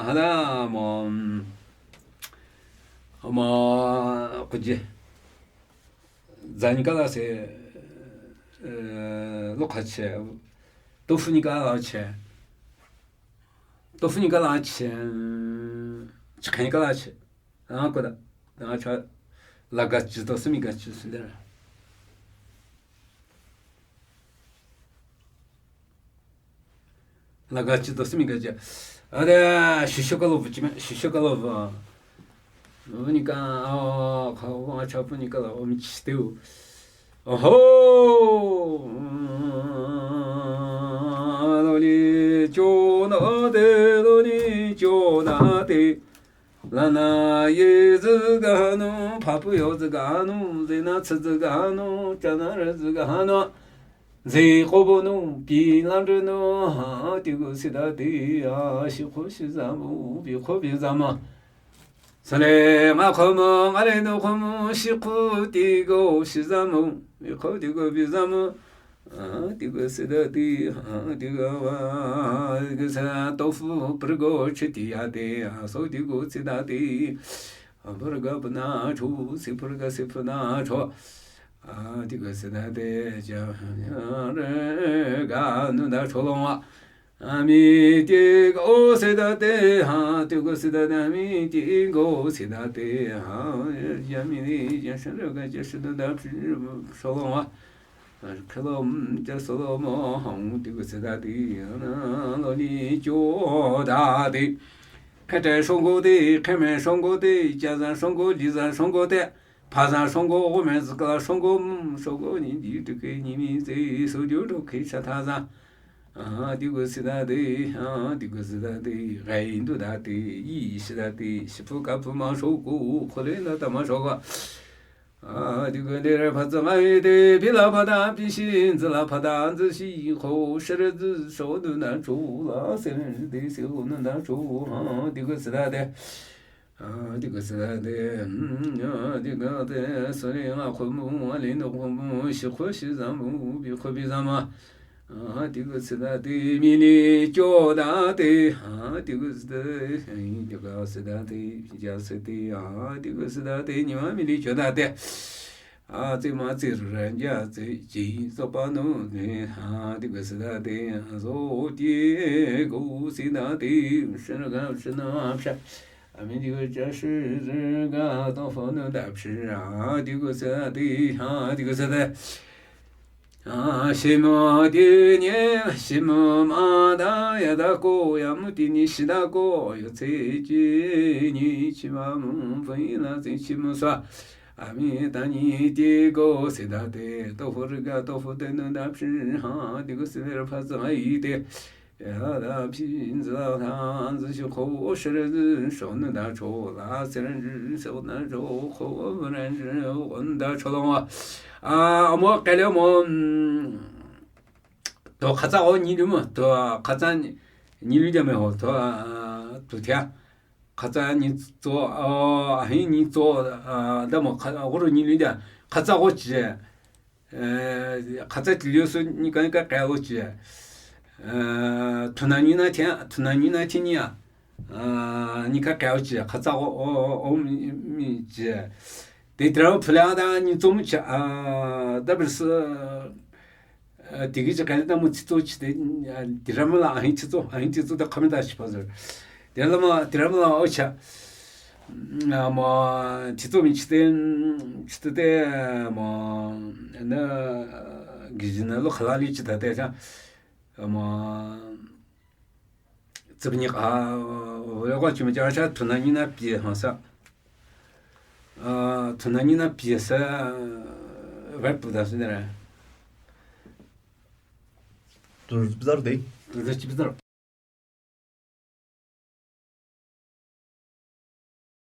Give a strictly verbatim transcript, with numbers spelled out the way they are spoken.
Hana mo, mo, kuji. Zani kala se, eh, lokha che, tofuni kala che, tofuni kala che, chikhen kala che, ah, koda, ah, cha, laga chi to simi ga chi sindera. Laga chi to simi ga chi. Ada, shisho kalo bu chi me, shisho kalo bu. Unika, ah, kha, wa cha bu nika la, o mi chi teu. Oho! Lo ni cho na de, lo ni cho na de. Lana ye zü ga nu, papu yo zü ga nu, zena tsü zü ga nu, chana re zü ga nu. Zeko bo nu, pi lan re nu, ha, ti gu si da ti, a, shi khu shi za mu, bi khu bi za ma. Sa le nga khu mu, nga le nu khu mu, shi khu ti gu si za mu, bi khu ti gu bi za mu. A, ti gu si da ti, a, ti gu wa, ti gu sa, to fu, pur gu chi ti ya ti, a, so ti gu si da ti. A, pur ga pa na cho, si pur ga si pa na cho. A, ti gu si da ti, ja, re, ga, nu da cho long wa. A mi ti go se da te, ha, ti go se da te, a mi ti go se da te, ha, ya mi ni, ya shen re ga, ya shen da, da, shalom wa. Shalom, ja shalom, ha, ti go se da te, na, lo ni, jo da te. Khe te shong go te, khe me shong go te, ja za shong go, li za shong go te. Pha zan shong go, gome zikla shong go, mm, shong go, ni di tu ke, ni mi ze, so di tu ke, sha tha zan. A, ti gu si da de, a, ti gu si da de, gai du da de, yi shi da de, shi pu ka pu ma shong go, kho le na ta ma shong go. A, ti gu de re pha zi ngai de, pi la pha da, pi shi, zi la pha da, zi shi, kho, shi re zi, shong du na chu, la, se re de, se hu na da chu, a, ti gu si da de. A, ti gu si da te, mm, a, ti gu te, so ni nga khu mu, a li nu khu mu, shi khu shi za mu, bi khu bi za ma. A, ti gu si da te, mi ni jo da te, a, ti gu si da, ti gu si da te, ja si te, a, ti gu si da te, ni ma mi ni jo da te. A, tse ma tse ran ja tse ji so pa nu ne, a, ti gu si da te, a, so ti gu si da te, shi na ga shi na psha. A mi ti gu ja shi zi ga to fo nu da pshi, a, ti gu si da te, a, ti gu si da. A, shi mu ti ni, shi mu ma da ya da ko, ya mu ti ni shi da ko, yo tse ji ni chi ma mu fu yi la tse chi mu sa. A mi ta ni ti go si da te, to fu ri ga to fu te nu da pshi, ha, ti gu si de ra pha zi ma yi te. Ya da pshi zi da ta zi shi kho shi re zi shou nu da cho la se ren zi shou na cho kho ren zi won da cho long wa. A, amo kele mo, mm, to khatsa o ni lu mo, to khatsa ni lu ja me ho, to, a, to tia. Khatsa ni tso, a, ahi ni tso, a, da mo kha, a, goro ni lu da. Khatsa go chi. Eh, khatsa ti lu so ni ka, ni ka kaya go chi. Eh, tuna ni na tia, tuna ni na ti ni a. A, ni ka kaya go chi. Khatsa go, o, o, o, mi, mi chi. Te tira mo pula da ni tso mo chi. A, da bris, Tigui chi kani ta mo tito chi te, tirama la ahin tito, ahin tito ta kami ta chi pa zer. Tirama, tirama la o cha. Mo tito mi chi te, chi te te, mo, na, gijina lo khala li chi ta te cha. Mo, Tsibini, a, wala kwa chuma cha cha tuna ni na pie ha sa. A, tuna ni na pie sa, a, wai pu da su ne ra. Tu bizar de. Tu bizar.